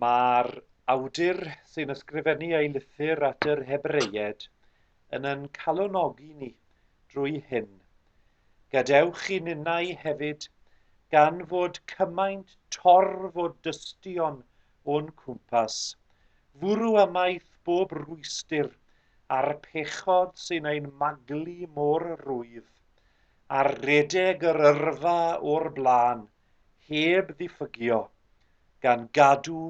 Mae'r awdur sy'n ysgrifennu ei lythyr at yr Hebreied yn yn calonogi ni drwy hyn. Gadewch i ninnau hefyd, gan fod cymaint torf o dystion o'n cwmpas, fwrw ymaith bob rwystr a'r pechod sy'n ein maglu mor rwydd, a rhedeg yr yrfa o'r blaen heb ddiffygio, gan gadw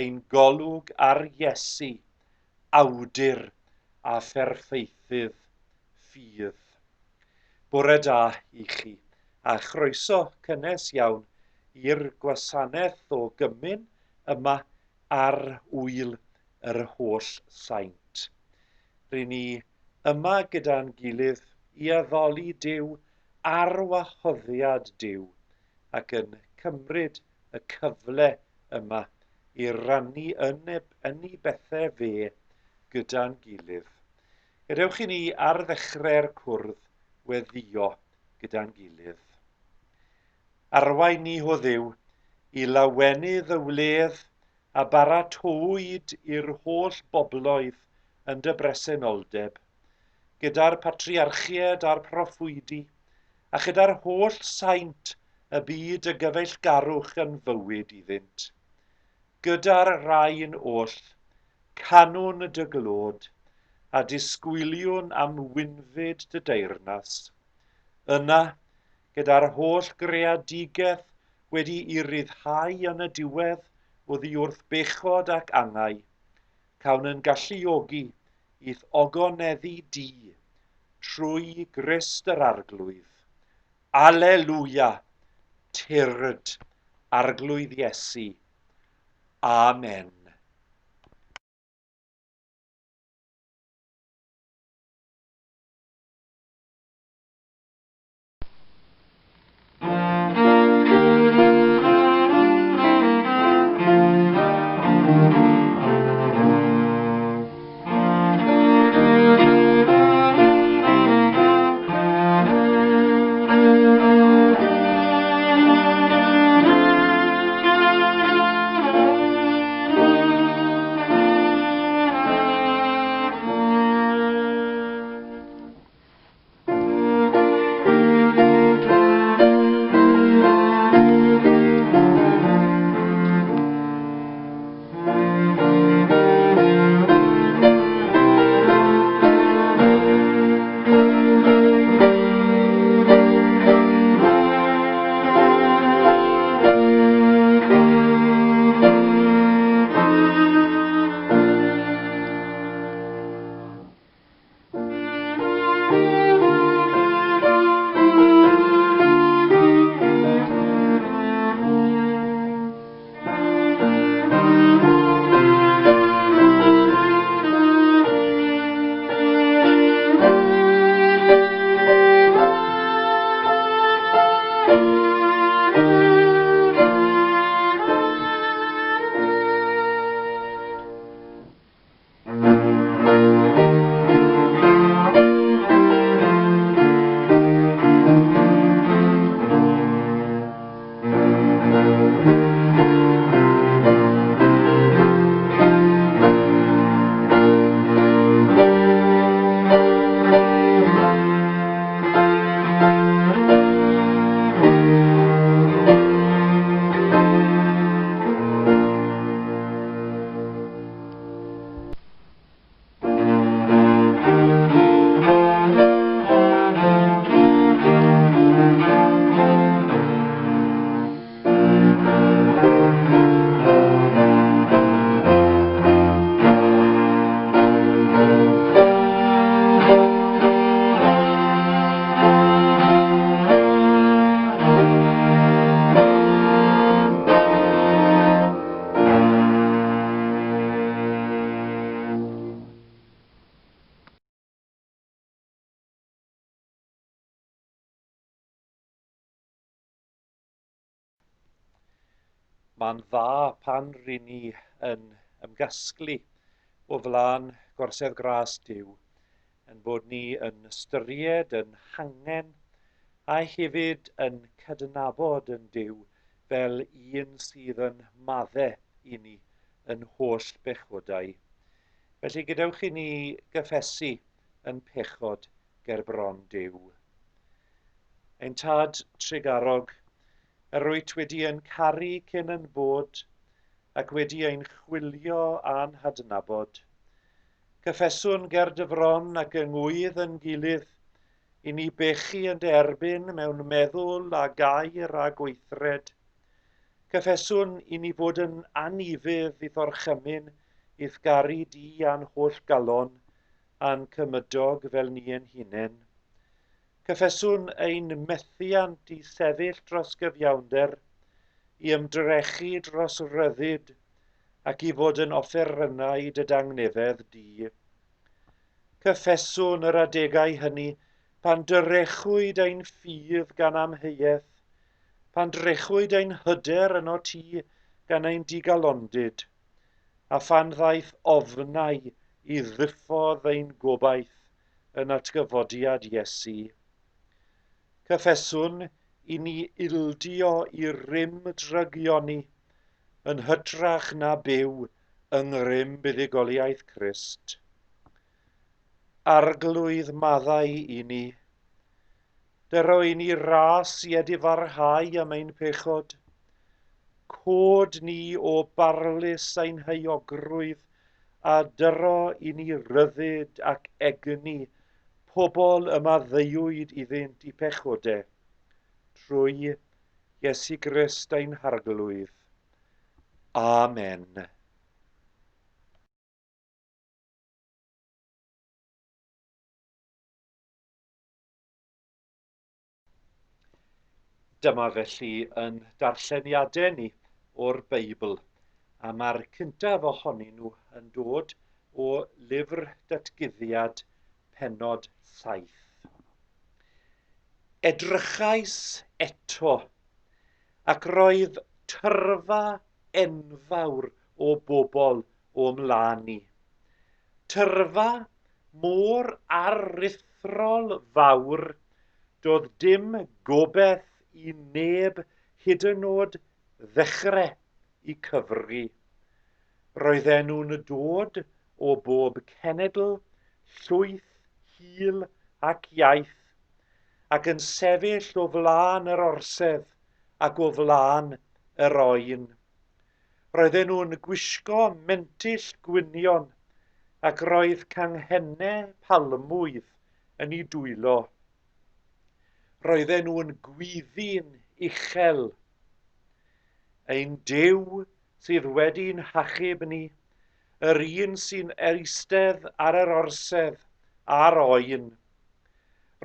ein golwg ar Iesu, awdur a pherffeithydd ffydd. Bore da i chi, a chroeso cynnes iawn i'r gwasanaeth o gymun yma ar Ŵyl yr Holl Saint. Ry'n ni yma gyda'n gilydd i addoli Duw ar wahoddiad Duw ac yn cymryd y cyfle yma i rannu yn e, yn ei bethau fe gyda'n gilydd. Gadewch i ni ar ddechrau'r cwrdd weddio gyda'n gilydd. Arwain ni, o Dduw, i lawenydd y wledd a baratowyd i'r holl bobloedd yn dy bresenoldeb, gyda'r patriarchiaid a'r proffwydi, a chyda'r holl saint y bu dy gyfeillgarwch yn fywyd iddynt. Gyda'r rhain oll, canwn dy glod, a disgwyliwn am wynfyd dy deyrnas. Yna, gyda'r holl greadigaeth wedi'i ryddhau yn y diwedd oddi wrth bechod ac angau, cawn yn galluogi i'th ogoneddu di trwy Grist yr Arglwydd. Alleluia! Tyrd, Arglwydd Iesu. Amen. Mae'n dda pan ry'n ni yn ymgasglu o flaen Gorsedd Gras Duw, yn bod ni yn ystyried yn hangen a hefyd yn cydnabod yn Duw fel un sydd yn madde i ni yn holl bechodau. Felly gadewch i ni gyffesu yn pechod ger bron Duw. Ein Tad trugarog, yr wyt wedi ein caru cyn yn bod ac wedi ein chwilio a'n hadnabod. Cyffeswn ger dy fron ac yng ngwydd yn gilydd i ni bechu yn dy erbyn mewn meddwl a gair a gweithred. Cyffeswn i ni fod yn anufudd i'th orchymyn i'th garu di a'n holl galon a'n cymydog fel ni ein hunain. Cyffeswn ein methiant i sefyll dros gyfiawnder, i ymdrechu dros ryddid, ac i fod yn offerynnau dy dangnefedd di. Cyffeswn yr adegau hynny pan dyrechwyd ein ffydd gan amheuaeth, pan drechwyd ein hyder ynot ti gan ein digalondid, a phan ddaeth ofnau i ddiffodd ein gobaith yn atgyfodiad Iesu. Cyffeswn i ni ildio i rym drygioni yn hytrach na byw yng ngrym buddugoliaeth Crist. Arglwydd maddau i ni. Dyro i ni ras i edifarhau am ein pechod. Cod ni o barlys ein heuogrwydd a dyro i ni ryddid ac egni pobl y maddeuwyd iddynt i pechode, trwy Iesu Grist ein Harglwydd. Amen. Dyma felly yn darlleniadau ni o'r Beibl, a mae'r cyntaf ohonyn nhw yn dod o lyfr Datguddiad pennod 7. Edrychais eto, ac roedd tyrfa enfawr o bobl o mlaen i. Tyrfa mor aruthrol fawr, doedd dim gobeith i neb hyd yn oed ddechrau i cyfri. Roedden nhw'n dod o bob cenedl, llwyth, hil ac iaith, ac yn sefyll o flaen yr orsedd ac o flaen yr oen. Roedden nhw'n gwisgo mentyll gwynion ac roedd canghennau palmwydd yn eu dwylo. Roedden nhw'n gwyddu'n uchel. Ein Duw sydd wedi'n hachub ni, yr un sy'n eistedd ar yr orsedd a'r oen.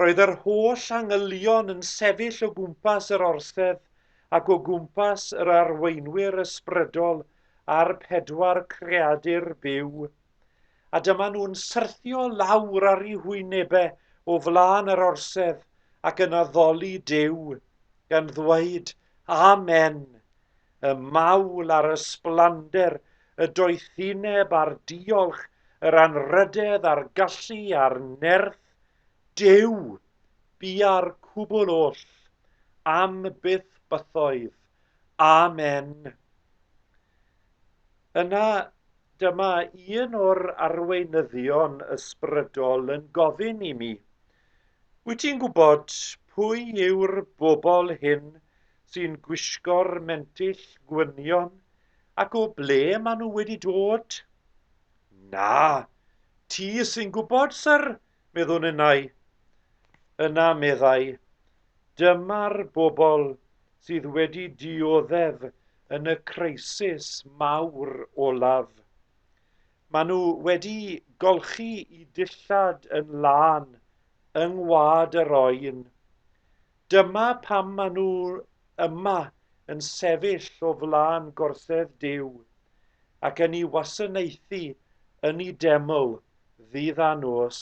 Roedd yr holl angylion yn sefyll o gwmpas yr orsedd ac o gwmpas yr arweinwyr ysbrydol a'r pedwar creadur byw. A dyma nhw'n syrthio lawr ar eu hwynebau o flaen yr orsedd ac yn addoli Duw, gan ddweud, Amen! Y mawl a'r ysblander, y doethineb a'r diolch, yr anrhydedd a'r gallu a'r nerth, Duw, bia'r cwbl oll, am byth bythoedd. Amen. Yna dyma un o'r arweinyddion ysbrydol yn gofyn i mi, Wyt ti'n gwybod pwy yw'r bobl hyn sy'n gwisgo'r mentyll gwynion ac o ble maen nhw wedi dod? Na, ti sy'n gwybod, syr, meddwn innau. Yna meddai, dyma'r bobl sydd wedi dioddef yn y creisis mawr olaf. Maen nhw wedi golchi i dillad yn lân yng ngwlad yr oen. Dyma pam maen nhw yma yn sefyll o flaen gorsedd Duw ac yn ei wasanaethu yn ei deml ddydd a nos.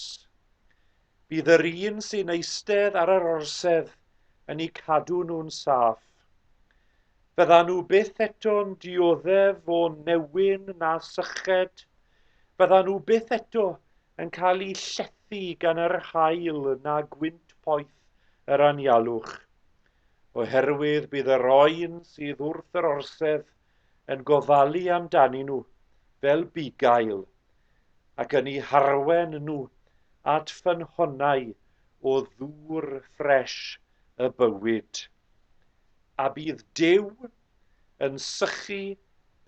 Bydd yr un sy'n eistedd ar yr orsedd yn eu cadw nhw'n saff. Fyddan nhw byth eto'n dioddef o newyn na syched. Fyddan nhw byth eto yn cael eu llethu gan yr haul na gwynt poeth yr anialwch. Oherwydd bydd yr oen sydd wrth yr orsedd yn gofalu amdanyn nhw, fel bugail, ac yn eu harwen nhw at ffynhonnau o ddŵr ffres y bywyd. A bydd Duw yn sychu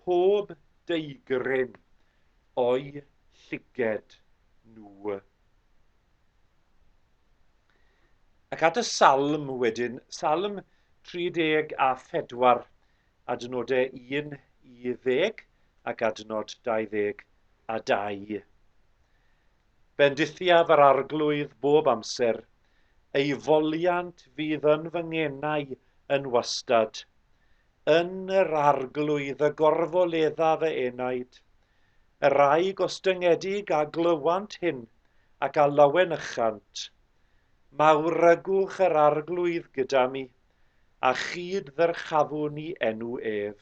pob deigryn o'u llyged nhw. Ac at y salm wedyn, salm 34, adnodau 1 i 10 ac adnod 22. Bendithiaf yr Arglwydd bob amser, ei foliant fydd yn fy ngenau yn wastad. Yn yr Arglwydd y gorfoledda fy enaid. Y rhai gostyngedig a glywant hyn ac a lawenychant. Mawrygwch yr Arglwydd gyda mi, a chyd ddyrchafwn i enw ef.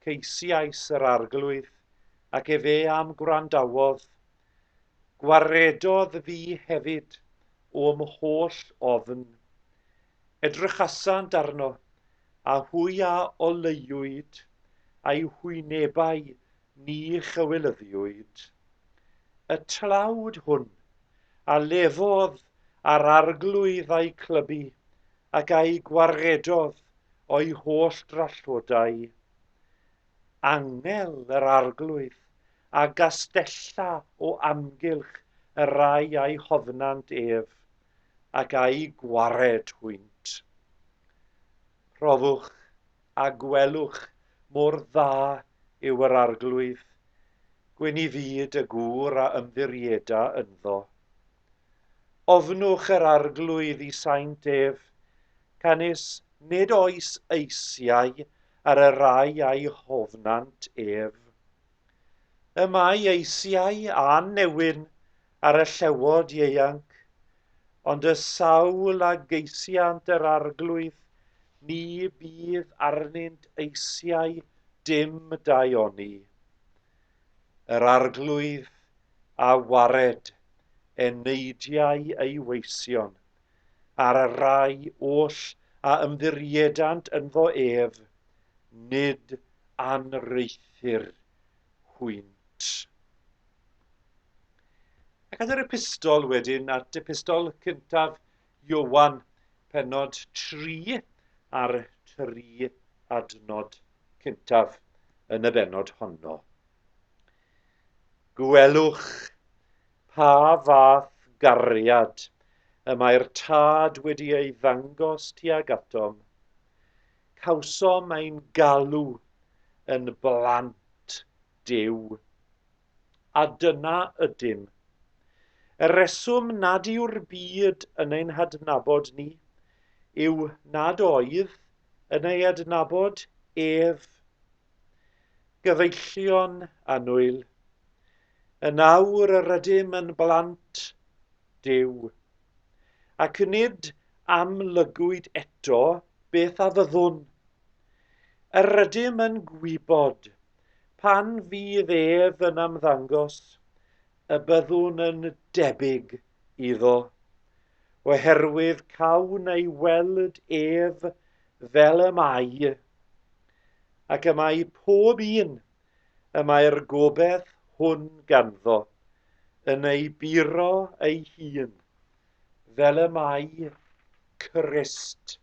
Ceisiais yr Arglwydd, ac efe a'm gwrandawodd. Gwaredodd fi hefyd o'm holl ofn. Edrychasant arno, a hwy a oleuwyd, a'u hwynebau ni chywilyddiwyd. Y tlawd hwn a lefodd ar arglwydd a'i clybu, ac a'i gwaredodd o'i holl drallodau. Angel yr Arglwydd a gastella o amgylch y rhai a'i hofnant ef, ac a'u gwared hwynt. Profwch a gwelwch mor dda yw yr Arglwydd, gwyn i fyd y gŵr a ymddirieda ynddo. Ofnwch yr Arglwydd i saint ef, canys nid oes eisiau ar y rhai a'i hofnant ef. Y mae eisiau a newyn ar y llewod ieuanc, ond y sawl a geisiant yr Arglwydd, ni bydd arnynt eisiau dim daioni. Yr Arglwydd a wared eneidiau ei weision, a'r rhai oll a ymddiriedant ynddo ef, nid anrheithir hwynt. Ac at yr epistol wedyn, at epistol cyntaf Iowan, pennod 3 a'r 3 adnod cyntaf yn y bennod honno. Gwelwch pa fath gariad y mae'r Tad wedi ei ddangos tuag atom. Cawsom ein galw yn blant Duw. A dyna ydym. Y rheswm nad yw'r byd yn ein hadnabod ni yw nad oedd yn ei adnabod ef. Gyfeillion annwyl, yn awr yr ydym yn blant Duw, ac nid amlygwyd eto beth a fyddwn. Yr ydym yn gwybod, pan fydd ef yn ymddangos, y byddwn yn debyg iddo, oherwydd cawn ei weld ef fel y mae. Ac y mae pob un y mae'r gobeith hwn ganddo yn ei buro ei hun, fel y mae Crist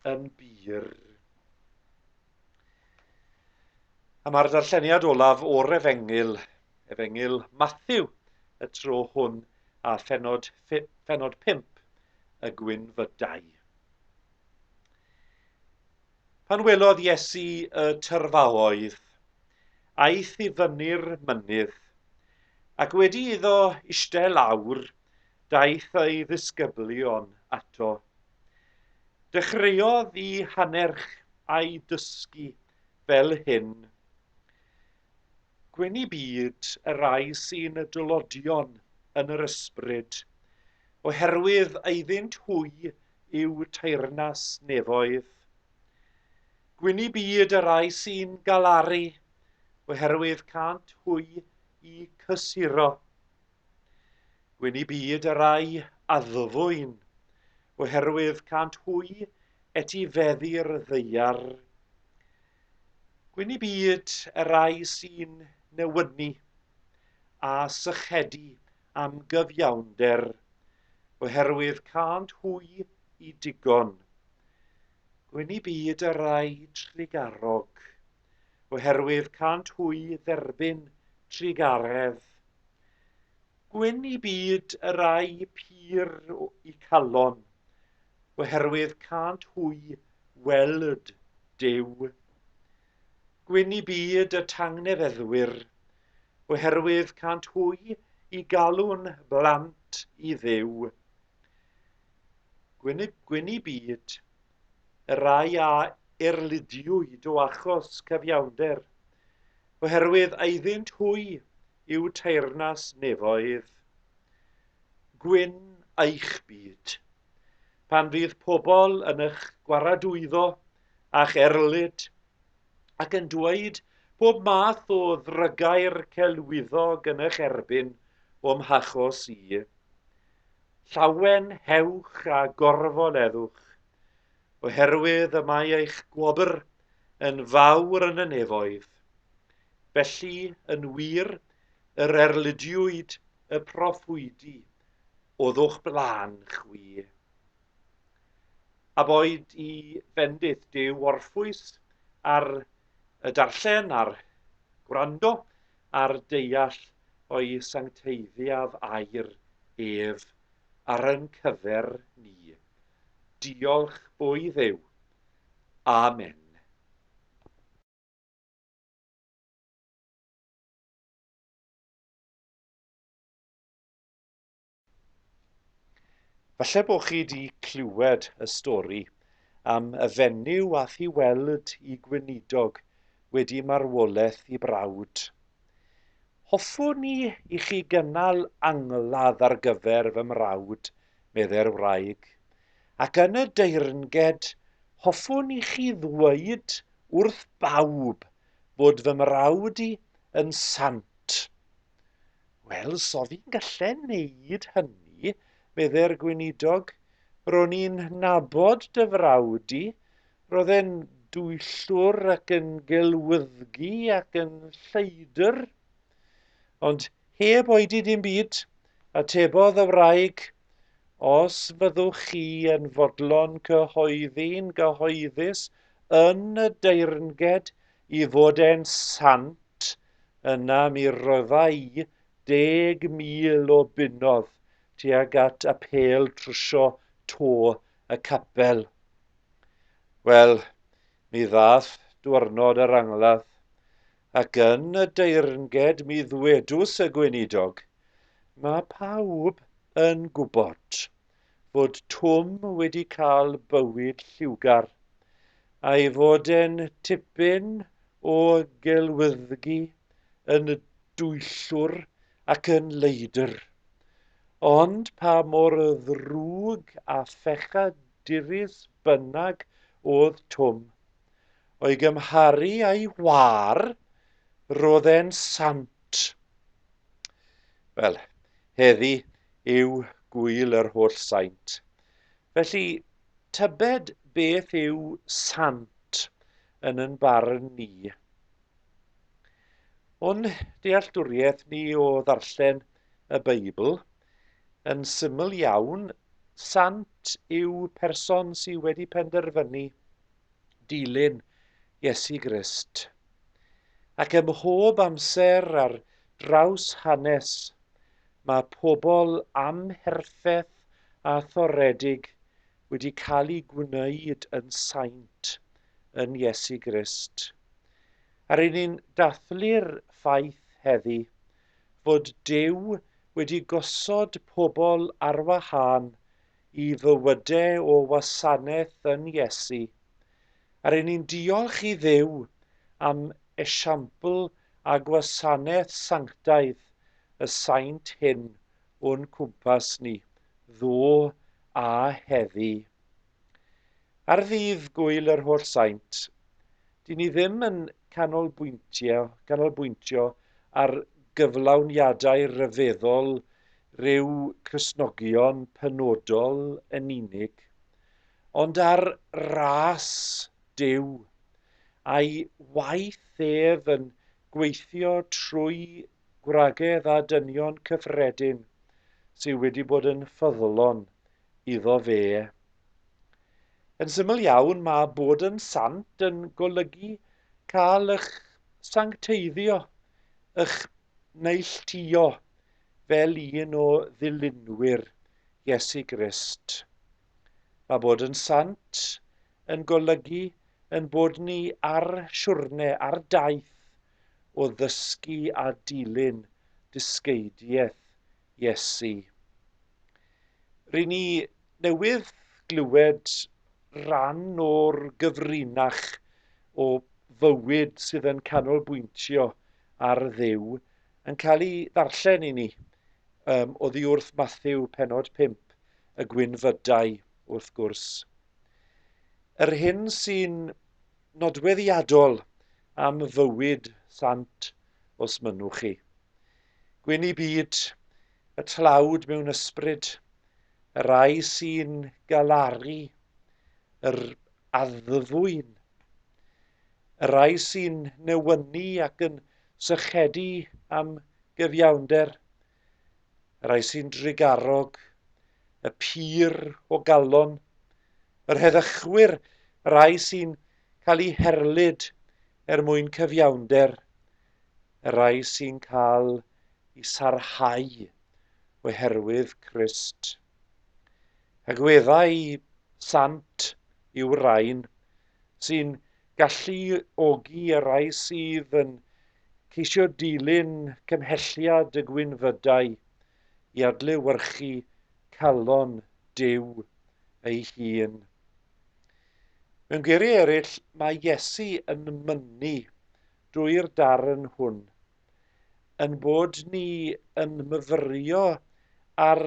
yn bur. A mae'r darlleniad olaf o'r Efengyl, Efengyl Matthew, y tro hwn, a phenod, phenod 5, y gwynfydau. Pan welodd Iesu y tyrfaoedd, aeth i fyny'r mynydd, ac wedi iddo eistedd lawr, daeth ei ddisgyblion ato. Dechreuodd i hannerch a'i dysgu fel hyn. Gwyn i byd y rhai sy'n dylodion yn yr ysbryd, oherwydd eiddynt hwy yw teyrnas nefoedd. Gwyn i byd y rhai sy'n galaru, oherwydd cânt hwy i cysuro. Gwyn i byd y rhai addfwyn, oherwydd cânt hwy etifeddu'r ddaear. Gwyn i byd y rhai sy'n newynu a sychedu am gyfiawnder, oherwydd cânt hwy i digon. Gwyn i byd y rhai trugarog, oherwydd cânt hwy dderbyn trugaredd. Gwyn i byd y rhai pur i calon, oherwydd cânt hwy weld Duw. Gwyn i byd y tangnefeddwyr, oherwydd cânt hwy i galw'n blant i Dduw. Gwyn, gwyn i byd y rhai a erlidiwyd o achos cyfiawnder, oherwydd eiddynt hwy yw teyrnas nefoedd. Gwyn eich byd. Pan fydd pobl yn eich gwaradwyddo a'ch erlid ac yn dweud pob math o ddrygair celwyddog yn eich erbyn o'm hachos i. Llawen hewch a gorfoleddwch, oherwydd y mae eich gwobr yn fawr yn y nefoedd. Felly, yn wir, yr erlidiwyd y proffwydi oedd o'ch blaen chwi. A boed i fendith Duw orffwys ar y darllen a'r gwrando a'r deall o'i sancteiddiaf air ef ar yn cyfer ni. Diolch bo i Dduw. Amen. Falle bod chi 'di clywed y stori am y fenyw ath i weld i gweinidog wedi marwolaeth i brawd. Hoffwn i i chi gynnal angladd ar gyfer fy mrawd, meddai'r wraig. Ac yn y deyrnged, hoffwn i chi ddweud wrth bawb fod fy mrawd i yn sant. Wel, so fi'n gallu neud hynny, medde'r gweinidog. Ro'n i'n nabod dy frawd di. Roedd e'n dwyllwr ac yn gelwyddgi ac yn lleidr. Ond heb oedi dim byd, atebodd y wraig, os fyddwch chi yn fodlon cyhoeddi'n gyhoeddus yn y deyrnged i fod e'n sant, Yna mi rodda i 10,000 o bunnoedd tuag at apêl trwsio to y capel. Wel, mi ddath dwrnod yr angladd, ac yn y deyrnged mi ddwedws y gweinidog, mae pawb yn gwybod fod Twm wedi cael bywyd lliwgar, a'i fod e'n tipyn o gelwyddgi, yn dwyllwr ac yn leidr. Ond pa mor ddrwg a phechadurus bynnag oedd Twm, o'i gymharu â'i wâr, roedd e'n sant. Wel, heddi yw gŵyl yr holl saint. Felly, tybed beth yw sant yn yn barn ni? O'n dealltwriaeth ni o ddarllen y Beibl, yn syml iawn, sant yw person sydd wedi penderfynu dilyn Iesu Grist. Ac ym mhob amser ar draws hanes, mae pobl amherffeth a thoredig wedi cael eu gwneud yn saint yn Iesu Grist. A ry'n ni'n dathlu'r ffaith heddi fod Duw wedi gosod pobl ar wahân i fywydau o wasanaeth yn Iesu. A ry'n ni'n diolch i Dduw am esiampl a gwasanaeth sanctaidd y saint hyn o'n cwmpas ni, ddoe a heddi. Ar ddydd Gŵyl yr Holl Saint, dyn ni ddim yn canolbwyntio, canolbwyntio ar gyflawniadau rhyfeddol rhyw Cristnogion penodol yn unig, ond ar ras Duw, a'i waith ef yn gweithio trwy gwragedd a dynion cyffredin sydd wedi bod yn ffyddlon iddo fe. Yn syml iawn, mae bod yn sant yn golygu cael eich sancteiddio, eich neilltuo fel un o ddilynwyr Iesu Grist. Mae bod yn sant yn golygu yn bod ni ar siwrne, ar daith o ddysgu a dilyn dysgeidiaeth Iesu. Ry'n ni newydd glywed ran o'r gyfrinach o fywyd sydd yn canolbwyntio ar Dduw yn cael ei ddarllen i ni um, oddi wrth Mathew penod 5, y gwynfydau, wrth gwrs. Yr hyn sy'n nodweddiadol am fywyd sant, os mynnwch chi. Gwyn i byd, y tlawd mewn ysbryd, y rhai sy'n galaru, yr addfwyn, y rhai sy'n newynu ac yn sychedu am gyfiawnder, y rhai sy'n drugarog, y pur o galon, yr heddychwyr, y rhai sy'n cael eu herlid er mwyn cyfiawnder, y rhai sy'n cael eu sarhau oherwydd Crist. Agweddau sant yw'r rhain, sy'n galluogi y rhai sydd yn ceisio dilyn cymhelliad y gwynfydau i adlewyrchu calon Duw ei hun. Mewn geiriau eraill, mae Iesu yn mynnu drwy'r darn hwn yn bod ni yn myfyrio ar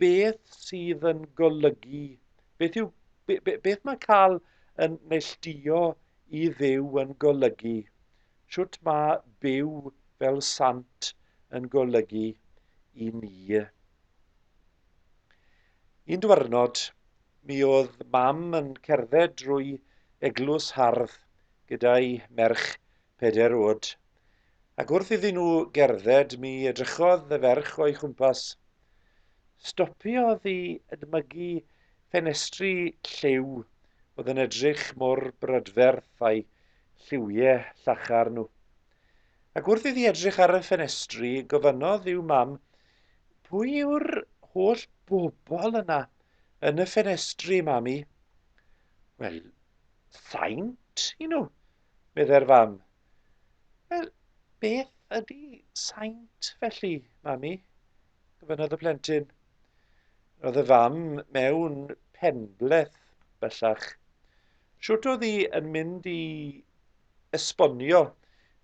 beth sydd yn golygu, beth yw, be, be, beth mae cael yn neilltuo i Dduw yn golygu, shwt mae byw fel sant yn golygu i ni. Un dwyrnod, mi oedd mam yn cerdded drwy eglwys hardd gyda'i merch pedair oed. Ac wrth iddyn nhw gerdded, mi edrychodd y ferch o'i chwmpas. Stopiodd i edmygu ffenestri lliw oedd yn edrych mor brydferth a'u lliwiau llachar nhw. Ac wrth iddi edrych ar y ffenestri, gofynnodd i'w mam, Pwy yw'r holl bobl yna yn y ffenestri, mami? Wel, saint i nhw, meddai'r fam. Wel, beth ydy saint felly, mami? gofynnodd y plentyn. Roedd y fam mewn penbleth bellach. Shwt oedd hi yn mynd i esbonio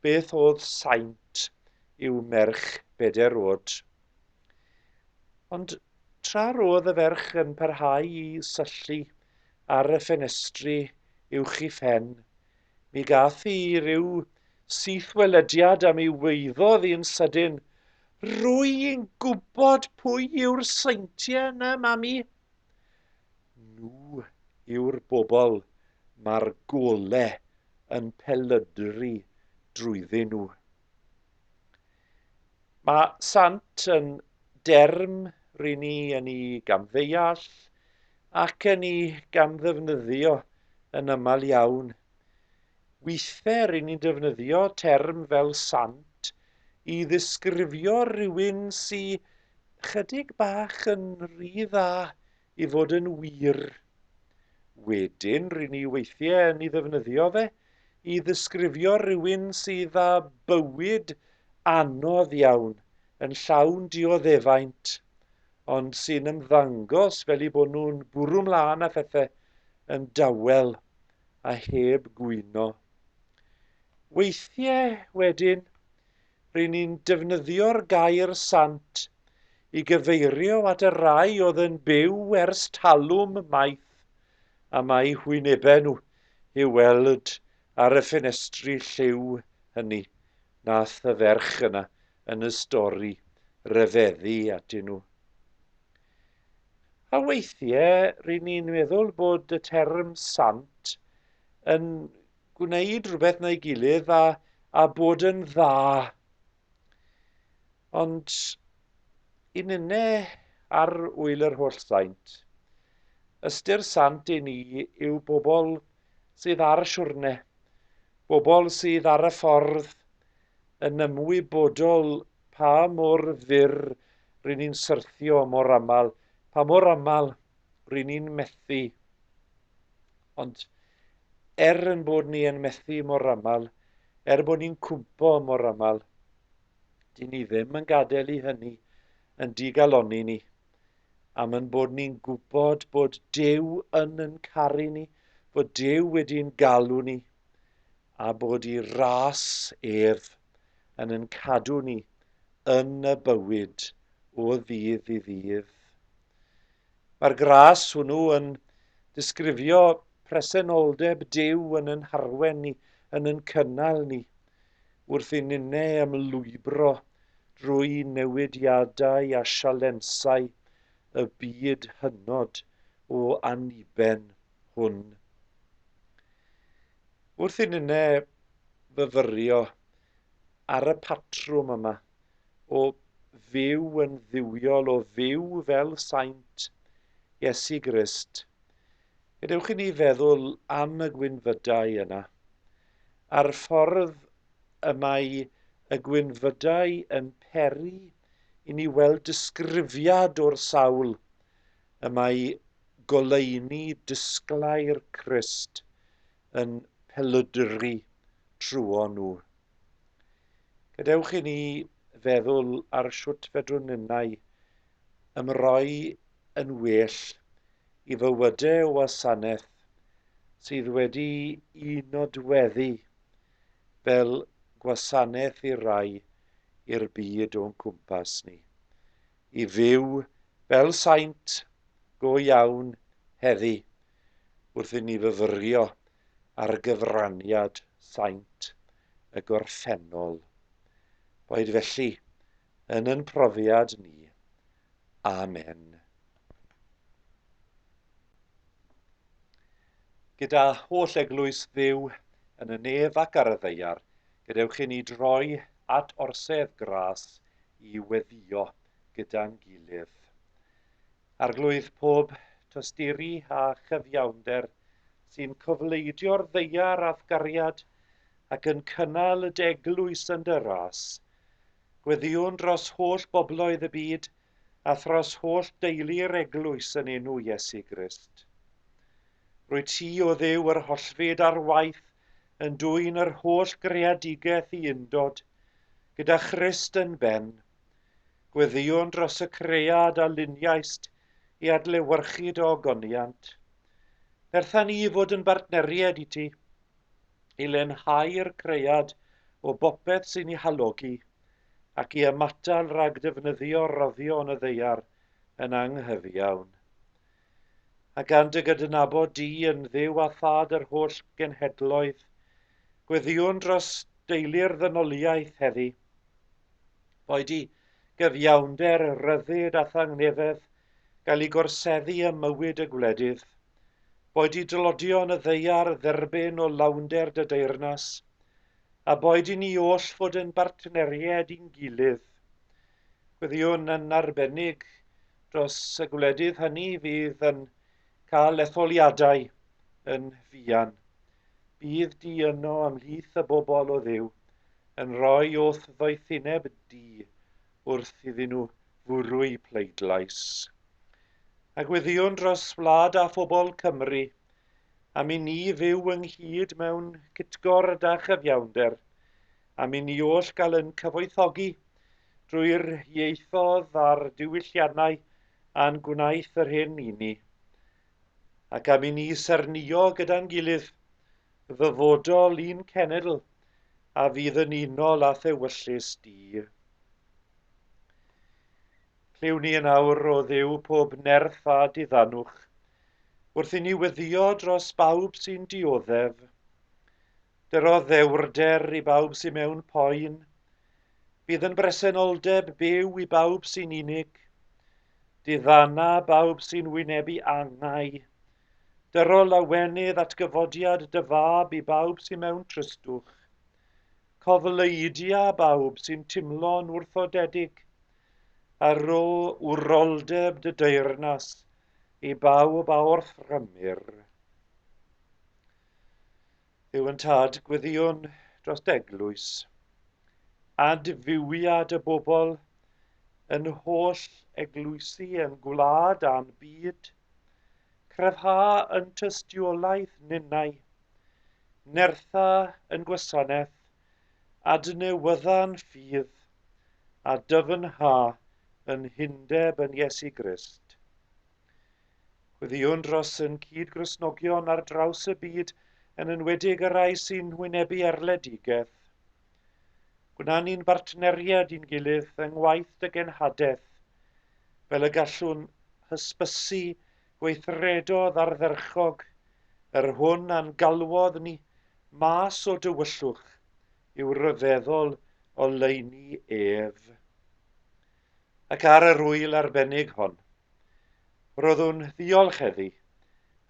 beth oedd saint i'w merch bedair oed? Ond tra roedd y ferch yn parhau i syllu ar y ffenestri uwch ei phen, Mi gath hi ryw sythwelediad a mi weiddodd hi'n sydyn, Rwy'n gwybod pwy yw'r seintiau yna, mami. Nhw yw'r bobl mae'r gole yn pelydru drwyddyn nhw. Mae sant yn derm ry'n ni yn ei gamddeall ac yn ei gamddefnyddio yn aml iawn. Weithiau ry'n ni'n defnyddio term fel sant i ddisgrifio rhywun sy chydig bach yn rhy dda i fod yn wir. Wedyn, ry'n ni weithiau yn ei ddefnyddio fe i ddisgrifio rhywun sydd â bywyd anodd iawn, yn llawn dioddefaint, ond sy'n ymddangos fel eu bod nhw'n bwrw mlaen â phethau yn dawel a heb gwyno. Weithiau wedyn, Ry'n ni'n defnyddio'r gair sant i gyfeirio at y rai oedd yn byw ers talwm maith a mae hwynebau nhw i'w weld ar y ffenestri lliw hynny nath y ferch yna yn y stori ryfeddu atyn nhw. A weithiau ry'n ni'n meddwl bod y term sant yn gwneud rhywbeth neu'i gilydd â, a bod yn dda. Ond i ninne ar Ŵyl yr Holl Saint, ystyr sant i ni yw bobl sydd ar siwrne, bobl sydd ar y ffordd yn ymwybodol pa mor fyr ry'n ni'n syrthio mor aml, pa mor aml ry'n ni'n methu. Ond er yn bod ni yn methu mor aml, er bod ni'n cwmpo mor aml, dyn ni ddim yn gadael i hynny yn digalonni ni, am yn bod ni'n gwybod bod Duw yn yn caru ni, bod Duw wedi'n galw ni, a bod i ras ef yn yn cadw ni yn y bywyd o ddydd i ddydd. Mae'r gras hwnnw yn disgrifio presenoldeb Duw yn yn harwen ni, yn yn cynnal ni, wrth i ninne ymlwybro drwy newidiadau a sialensau y byd hynod o anniben hwn. Wrth i ninne fyfyrio ar y patrwm yma o fyw yn dduwiol, o fyw fel saint Iesu Grist, gadewch i ni feddwl am y gwynfydau yna, a'r ffordd y mae y gwynfydau yn peri i ni weld disgrifiad o'r sawl y mae goleuni disglair Crist yn pelydru trwon nhw. Gadewch i ni feddwl ar shwt fedrwn ninnau ymroi yn well i fywydau o wasanaeth sydd wedi i nodweddu fel gwasanaeth i rai i'r byd o'n cwmpas ni. I fyw fel saint go iawn heddi wrth i ni fyfyrio ar gyfraniad saint y gorffennol. Boed felly yn yn profiad ni. Amen. Gyda holl eglwys Dduw yn y nef ac ar y ddaear, gadewch i ni droi at orsedd gras i weddïo gyda'n gilydd. Arglwydd pob tosturi a chyfiawnder sy'n cofleidio'r ddaear a'th gariad ac yn cynnal y d'eglwys yn dy ras, gweddïwn dros holl bobloedd y byd a thros holl deulu'r eglwys yn enw Iesu Grist. Rwyt ti, o Dduw yr hollfyd ar waith yn dwyn yr holl greadigaeth i undod, gyda Christ yn ben. Gweddïwn dros y cread a luniaist i adlewyrchu dy ogoniant. Pertha ni i fod yn bartneriaid i ti, i lenhau'r cread o bopeth sy'n ei halogi, ac i ymatal rhag defnyddio roddion y ddaear yn anghyfiawn. A gan dy gydnabod di yn Dduw a Thad yr holl genhedloedd, gweddïwn dros deulu'r ddynoliaeth heddi. Boed i gyfiawnder, rhyddid a thangnefedd gael eu gorseddu ym mywyd y gwledydd. Boed i dlodion y ddaear dderbyn o lawnder dy deyrnas, a boed i ni oll fod yn bartneriaid i'n gilydd. Gweddïwn yn arbennig dros y gwledydd hynny fydd yn cael etholiadau yn fuan. Bydd di yno ymhlith y bobl o Dduw yn rhoi o'th ddoethineb di wrth iddyn nhw fwrw'u pleidlais. A gweddïwn dros wlad a phobl Cymru am i ni fyw ynghyd mewn cytgord a chyfiawnder, am i ni oll gael yn cyfoethogi drwy'r ieithoedd a'r diwylliannau a'n gwnaeth yr hyn i ni, ac am i ni sernïo gyda'n gilydd ddyfodol un cenedl a fydd yn unol â thewyllys di. Clyw ni yn awr o Dduw pob nerth a diddanwch, wrth i ni weddio dros bawb sy'n dioddef. Dyro ddewrder i bawb sy'n mewn poen. Bydd yn bresenoldeb byw i bawb sy'n unig. Diddana bawb sy'n wynebu angau. Dyro lawenydd atgyfodiad dy fab i bawb sy'n mewn tristwch. Cofleidia bawb sy'n timlo'n wrthodedig, a rho wroldeb dy deyrnas i bawb a orthrymir. Dduw yn Tad, gweddïwn dros d'eglwys, adfywiad y bobl yn holl eglwysi yn gwlad a'n byd, cryfha yn tystiolaeth ninnau, nertha yn gwasanaeth, adnewydda'n ffydd, a dyfnha yn hundeb yn Iesu Grist. Gweddïwn dros yn cyd-Gristnogion ar draws y byd, yn enwedig y rhai sy'n hwynebu erledigaeth. Gwna ni'n bartneriaid i'n gilydd yng ngwaith dy genhadaeth, fel y gallwn hysbysu gweithredodd ardderchog yr hwn a'n galwodd ni mas o dywyllwch i'w ryfeddol oleuni ef. Ac ar yr ŵyl arbennig hon, roeddwn ddiolch heddi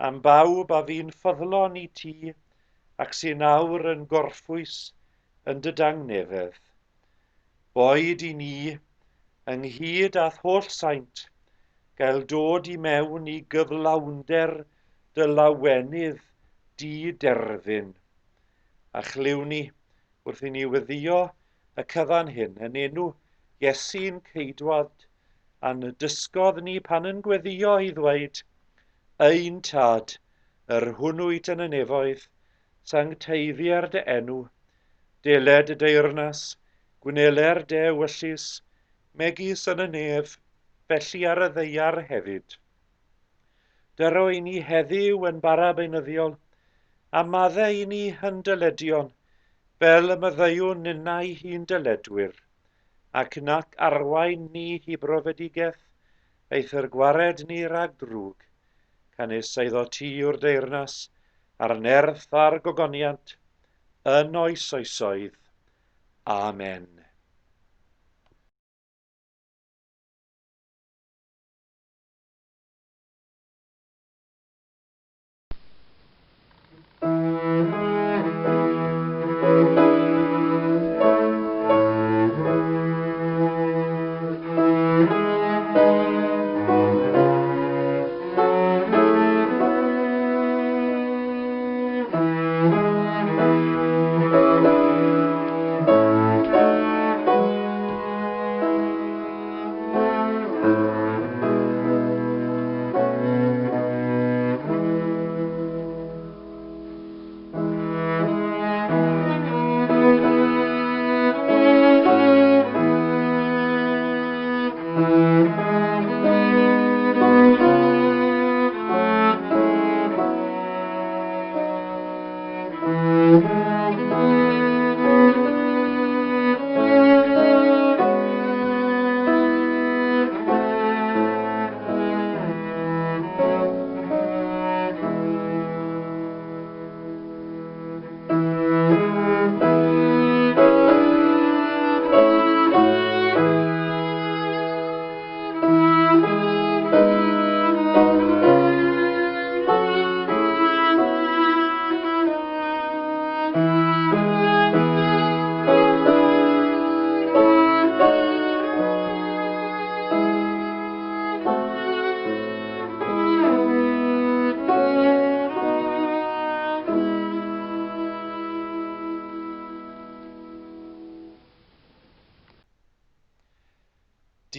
am bawb a fu'n ffyddlon i ti ac sy'n awr yn gorffwys yn dy dangnefedd. Boed i ni, ynghyd â'th holl saint, gael dod i mewn i gyflawnder dy lawenydd di-derfyn. A chlywn ni, wrth i ni weddïo y cyfan hyn, yn enw Iesu'n Ceidwad, a'n dysgodd ni pan yn gweddïo i ddweud, Ein Tad, yr hwn wyt yn y nefoedd, sancteiddier dy enw, deled dy deyrnas, gwneler dy ewyllys, megis yn y nef, felly ar y ddaear hefyd. Dyro i ni heddiw yn bara beunyddiol, a maddau i ni yn dyledion, fel y maddeuwn ninnau hi'n dyledwyr, ac nac arwain ni hi brofedigaeth, eithr gwared ni rhag drwg, canys eiddo ti yw'r deyrnas, a'r nerth a'r gogoniant, yn oes oesoedd. Amen.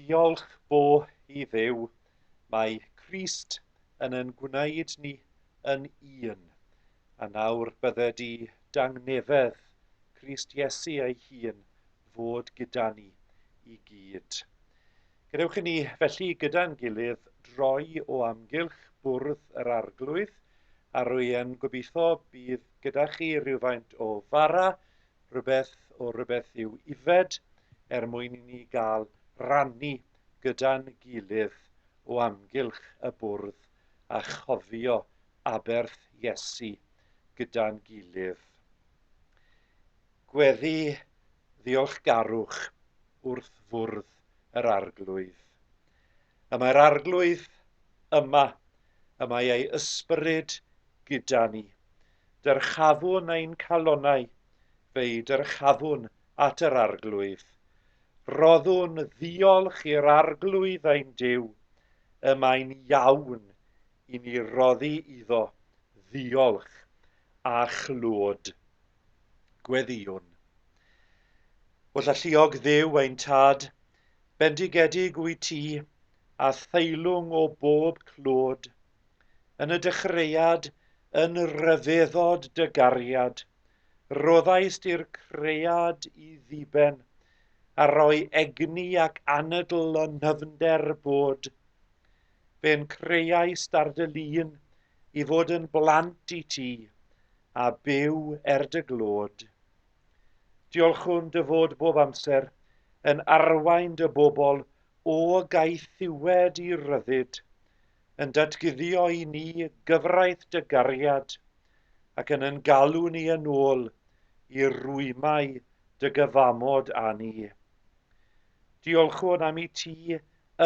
Diolch bo i Dduw, mae Crist yn yn gwneud ni yn un. A nawr bydded i dangnefedd Crist Iesu ei hun fod gyda ni i gyd. Gadewch i ni felly gyda'n gilydd droi o amgylch bwrdd yr Arglwydd, a rwy'n gobeithio bydd gyda chi rhywfaint o fara, rhywbeth o rywbeth i'w yfed, er mwyn i ni gael rannu gyda'n gilydd o amgylch y bwrdd a chofio aberth Iesu gyda'n gilydd. Gweddi ddiolchgarwch wrth fwrdd yr Arglwydd. Y mae'r Arglwydd yma, y mae ei ysbryd gyda ni. Dyrchafwn ein calonnau, Fe'i dyrchafwn at yr Arglwydd. Rhoddwn ddiolch i'r Arglwydd ein Duw, y mae'n iawn i ni roddi iddo ddiolch a chlod. Gweddïwn. Hollalluog Dduw ein Tad, bendigedig wyt ti, a theilwng o bob clod. Yn y dechreuad, yn rhyfeddod dy gariad, Rhoddaist i'r cread i ddiben, a rhoi egni ac anadl yn nyfnder bod. Fe'n creaist ar dy lun i fod yn blant i ti, a byw er dy glod. Diolchwn dy fod bob amser yn arwain dy bobl o gaethiwed i ryddid, yn datguddio i ni gyfraith dy gariad, ac yn yn galw ni yn ôl i rwymau dy gyfamod â ni. Diolchwn am i ti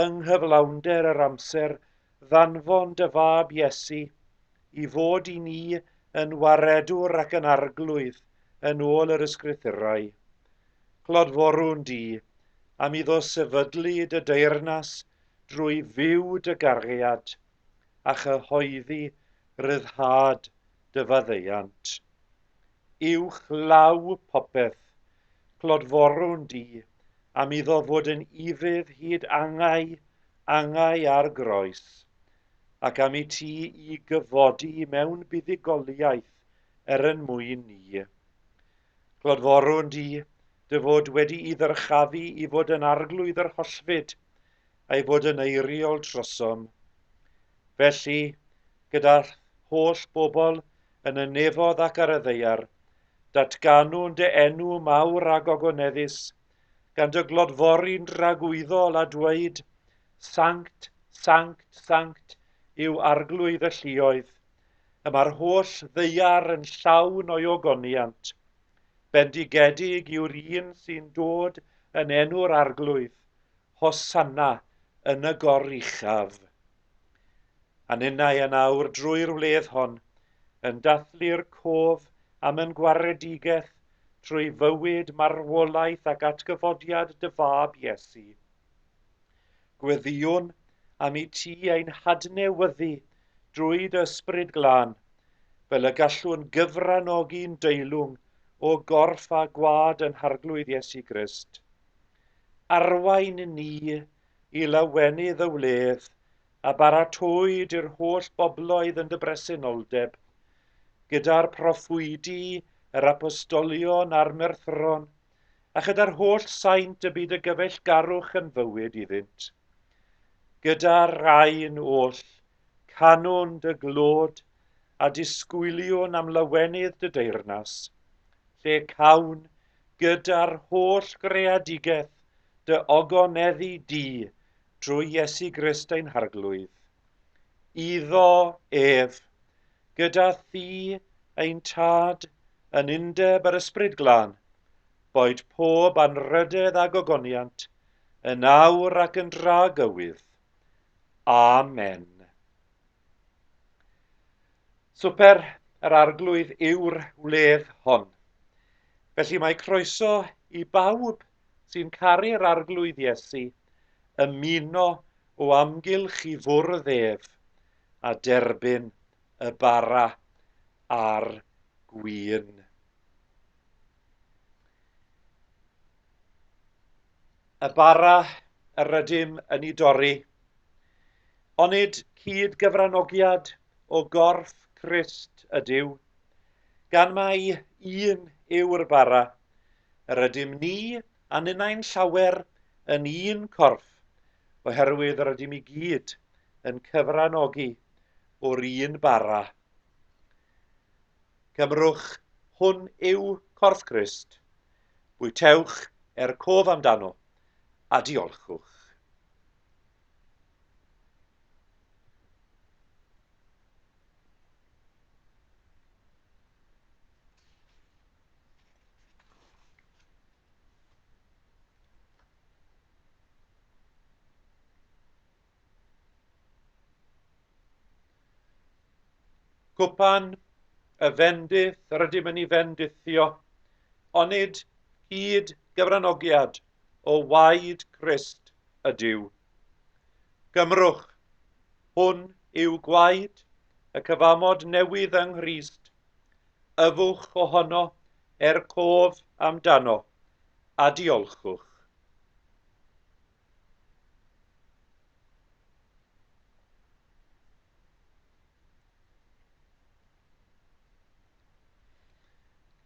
yng nghyflawnder yr amser ddanfon dy fab Iesu i fod i ni yn waredwr ac yn arglwydd yn ôl yr ysgrythurau. Clodforwn di am iddo sefydlu dy deyrnas drwy fyw dy gariad a chyhoeddi ryddhad dy faddeuant. Uwch law popeth, clodforwn di am iddo fod yn ufudd hyd angau, angau ar groes, ac am i ti i gyfodi mewn buddugoliaeth er yn mwyn ni. Clodforwn di, dy fod wedi'i ddyrchafu i fod yn arglwydd yr hollfyd, a'i fod yn eiriol trosom. Felly, gyda'r holl bobl yn y nefodd ac ar y ddaear, datganwn dy enw mawr a gogoneddus, gan dy glodfori'n dragwyddol a dweud, Sanct, sanct, sanct yw Arglwydd y lluoedd. Y mae'r holl ddaear yn llawn o'i ogoniant. Bendigedig yw'r un sy'n dod yn enw'r Arglwydd. Hosanna yn y goruchaf. A ninnau yn awr drwy'r wledd hon, yn dathlu'r cof am yn gwaredigaeth trwy fywyd, marwolaeth ac atgyfodiad dy fab Iesu. Gweddïwn am i ti ein hadnewyddu drwy dy Ysbryd Glân, fel y gallwn gyfranogi'n deilwng o gorff a gwad yn Harglwydd Iesu Grist. Arwain ni i lawenydd y wledd a baratowyd i'r holl bobloedd yn dy bresenoldeb, gyda'r proffwydi, yr apostolion a'r merthyron, a chyda'r holl saint y byd y gyfeillgarwch yn fywyd iddynt. Gyda'r rhain oll, canwn dy glod a disgwyliwn am lawenydd dy deyrnas, lle cawn gyda'r holl greadigaeth dy ogoneddu di drwy Iesu Grist ein Harglwydd. Iddo ef, gyda thi ein Tad yn undeb yr Ysbryd Glân, boed pob anrhydedd a gogoniant, yn awr ac yn dragywydd. Amen. Swper yr Arglwydd yw'r wledd hon. Felly mae croeso i bawb sy'n caru'r Arglwydd Iesu ymuno o amgylch i fwrdd ef a derbyn y bara a'r gwin. Y bara yr ydym yn ei dorri Onid cyd-gyfranogiad o gorff Crist ydyw? Gan mai un yw'r bara, yr ydym ni a ninnau'n llawer yn un corff, oherwydd yr ydym i gyd yn cyfranogi o'r un bara. Cymrwch, hwn yw corff Crist. Bwytewch er cof amdano, a diolchwch. Cwpan y fendith rydym yn ei fendithio Onid hyd gyfranogiad o waed Crist ydyw? Gymrwch, hwn yw gwaed y cyfamod newydd yng Nghrist. Yfwch ohono er cof amdano, a diolchwch.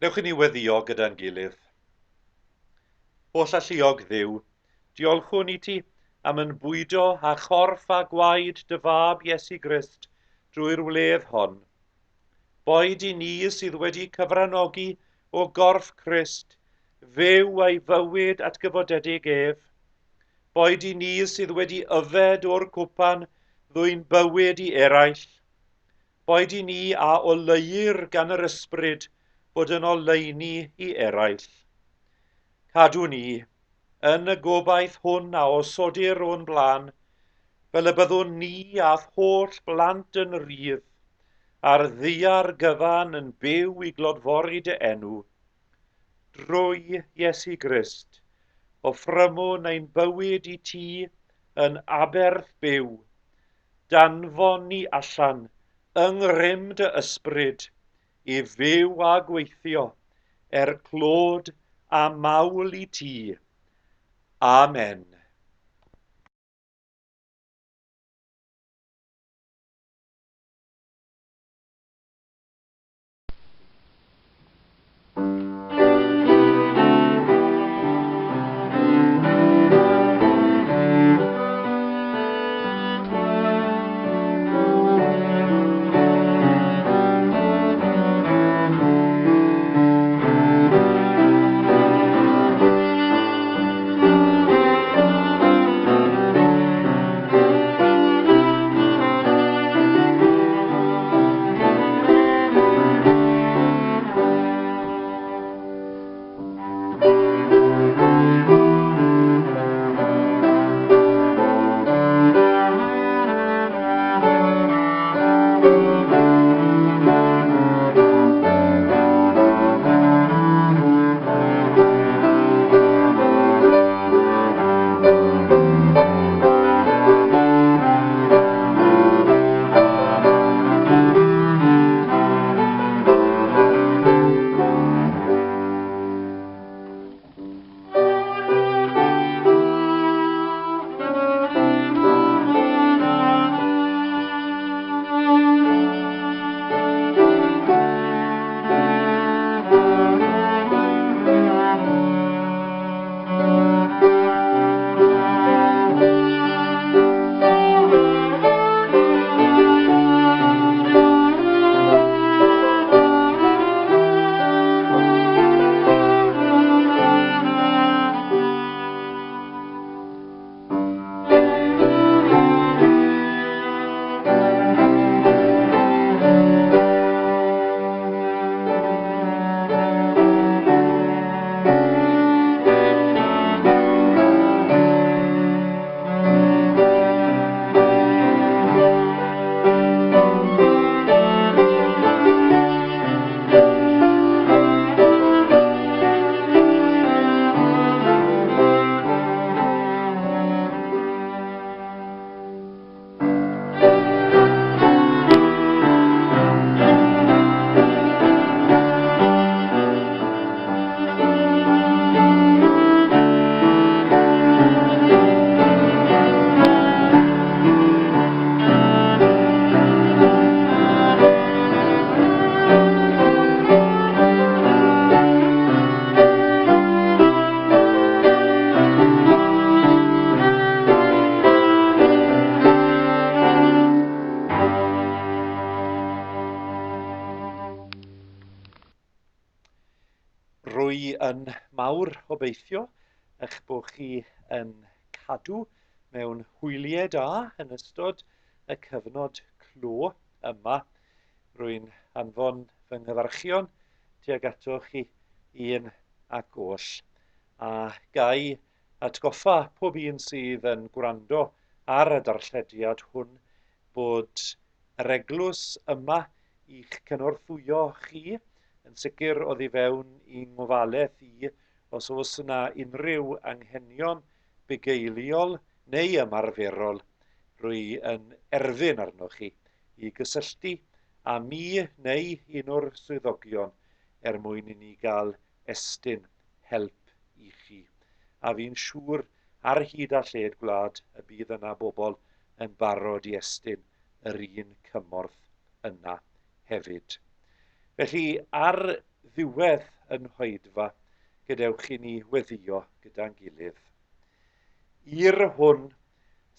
Newch i ni weddio gyda'n gilydd. Holl alluog Dduw, diolchwn i ti am yn bwydo â chorff a gwaed dy fab Iesu Grist drwy'r wledd hon. Boed i ni sydd wedi cyfranogi o gorff Crist fyw ei fywyd atgyfodedig ef. Boed i ni sydd wedi yfed o'r cwpan ddwyn bywyd i eraill. Boed i ni a oleuir gan yr Ysbryd fod yn oleuni i eraill. Cadw ni, yn y gobaith hwn a osodir o'n blaen, fel y byddwn ni a'th holl blant yn rhydd, a'r ddaear gyfan yn byw i glodfori dy enw. Drwy Iesu Grist, offrymwn ein bywyd i ti yn aberth byw, Danfon ni allan yng ngrym dy ysbryd i fyw a gweithio er clod a mawl i ti. Amen. Rwy yn mawr obeithio eich bod chi yn cadw mewn hwyliau da yn ystod y cyfnod clo yma. Rwy'n anfon fy nghyfarchion tuag atoch chi un ac oll. A gai atgoffa pob un sydd yn gwrando ar y darllediad hwn bod yr eglwys yma i'ch cynorthwyo chi Yn sicr oddi fewn i ngofalaeth i, os oes yna unrhyw anghenion bugeiliol neu ymarferol, rwy yn erfyn arnoch chi i gysylltu â mi neu un o'r swyddogion er mwyn i ni gael estyn help i chi. A fi'n siŵr ar hyd a lled gwlad y bydd yna bobl yn barod i estyn yr un cymorth yna hefyd. Felly, ar ddiwedd yn hoedfa, gadewch i ni weddio gyda'n gilydd. I'r hwn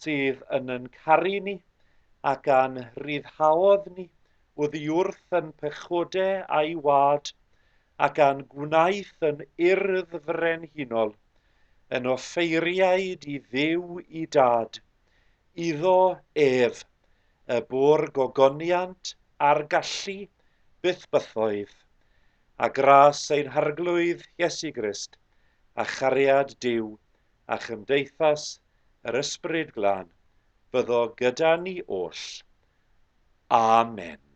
sydd yn yn caru ni ac a'n rhyddhaodd ni oddiwrth yn pechode a'i wâd, ac a'n gwnaeth yn urdd frenhinol, yn offeiriaid i Dduw i Dad, iddo ef, y bo'r gogoniant a'r gallu byth bythoedd, a gras ein Harglwydd Iesu Grist, a chariad Duw, a chymdeithas yr Ysbryd Glân, fyddo gyda ni oll. Amen.